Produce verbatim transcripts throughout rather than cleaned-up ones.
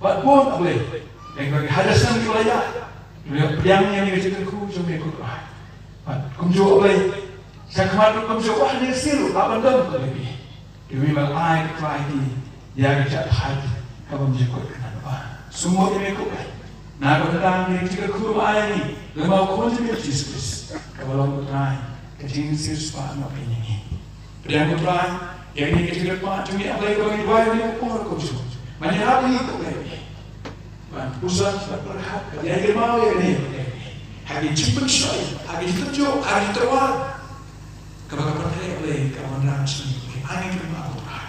Bad bun, A Blei, ïa kiba ki hajar snem kiba la ïaid, kiba la pdiang ïa kane ka jingkyrkhu jong me ko Trai. Bad kumjuh, A Blei, sha khmat ruh kumjuh, ha kane ka sien ruh lah ban don, ko Blei, kiba me la ai, ko Trai, ïa ka jingpyrkhat kaba ym jingkut kynnoh. Sngewbha ïa me, ko Blei, na ka bynta kane ka jingkyrkhu ba me la ai ïa ngi lyngba u Khun jong me, U Jisu Khrist, kaba long, ko Trai, ka jingsiewspah noh ïa ngi. Pdiang, ko Trai, ïa kane ka jingkyrpad jong ngi, A Blei, kaba ngi duwai ha kane ka por, ko Jisu. Ban ïarap ïa ngi, ko Blei, ban pyrshang, ban pyrkhat, ban ïai kynmaw ïa kane, ko Blei, ha ki jingpynshoi, ha ki jingtynjuh, ha ki jingtyrwa kaba ka pyrthei, A Blei, ka wanrah sha ngi. Ai ngi kyrpad, ko Trai.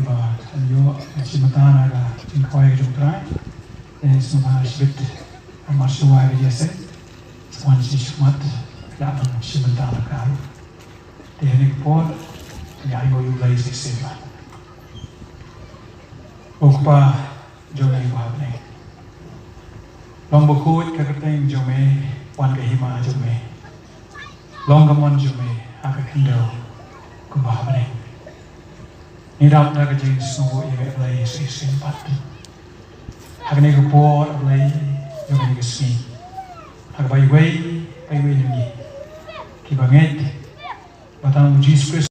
Ba kan ïoh ka jingmyntoi na ka jingkhawai ka jong U Trai. Te sngewbha shibit, marshwa ka jingïaseng, sngewbha shikhmat, ïa ban shim bynta na ka ruh. Te ha kane ka por, ïa ïoh ïa U Blei shisien. Ko Kpa jong ngi uba ha bneng, long bakhuid ka kyrteng jong me, wan ka hima jong me, long ka mon jong me ha ka khyndew kumba ha bneng. Ngi dap da ka jingsngewbha ïa U Blei shisien pat ha kane ka por, U Blei, ïa kane ka sngi, ha kaba iwei pa iwei na ngi kiba ngeit ba tang U Jisu Khrist